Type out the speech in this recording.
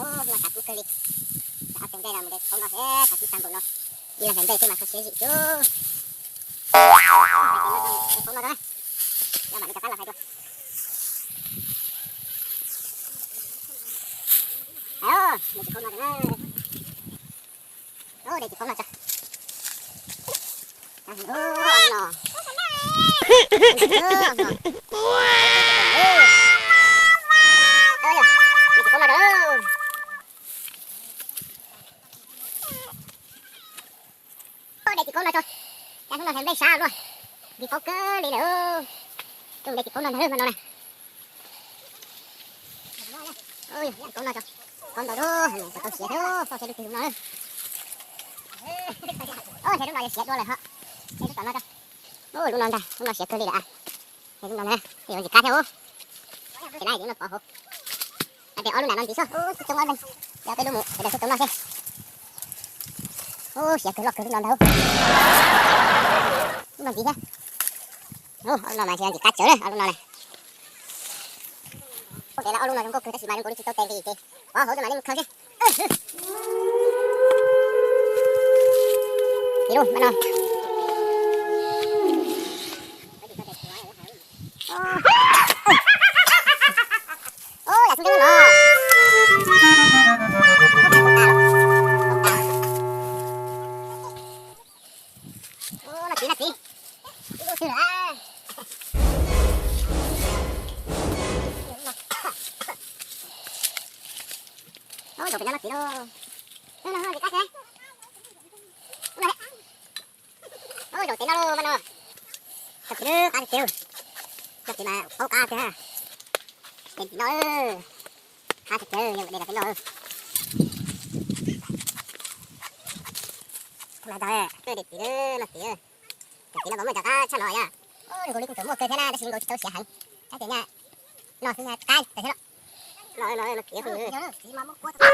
Ua xav kub kawg li. Xav ob teg nplej no mus de txiv qaub noj thiab, xav sib tag npaum no. Ib leeg ntawm nplej thiab mas kho siab zim cuj. Txiv qaub noj, yog mam li rov qab los hais dua. Au, de txiv qaub noj tso na. Au, de txiv qaub noj tso. Au, no. Au, yog, de txiv qaub noj tso. Au, de txiv qaub noj tso. Cas hnub no nplej sab luaj, nqhis qaub kawg li lawm. Tuaj de txiv qaub noj ntag hmo no na. Au, yog, de txiv qaub noj tso. Qaub ntau lawm, tau siav thiab, foj siab lub twg no. Au, ntshe lub no yuav siav dua lawm ho. Ntshe lub tom no tso. Au, lub no ntag, lub no siav kawg li lawm. Ntshe lub no na, yuav ntxim qab thiab. Ces na, ces no pov hauv. Ces ob lub nram no ntxiv xwb, tsis coob ob leeg. Coj peb lub mus, ces rau xub tau noj seb. Au, siav kawg loj kawg lub no ntag. Lub no ntxiv thiab. Au, ob lub no mas ntshe ntxim qab tsawv na, ob lub no na. Ua ces ob lub no zoo nkauj kawg tab sis mas zoo nkaus li tsis tau tes nqis ces pov hauv xwb mam li mus khaws seb. Ib lub no. Au, yam xub ntiag no. Au, no txiv, no txiv. Ib lub twg lawm. Au, zaum pem no no txiv lauj. No, no, no, txiv qab seb. Au, zaum pem no lauj, no. Txiv qab tiag tiag. No txiv mas paub qab tiag. Pem no. Qab tiag tiag, yog de los peb noj. Thaum no tau, de txiv, no txiv. Cov txiv no puas muaj cov qab tshaj no yom? Zoo nkaus li kuj tseem muaj kawg thiab na, tab sis zoo nkaus tsis tau siav heev. Tab sis nyaj no xwb nyaj qab kawg thiab. No, no, no txiv, txiv mas muab kuab tau.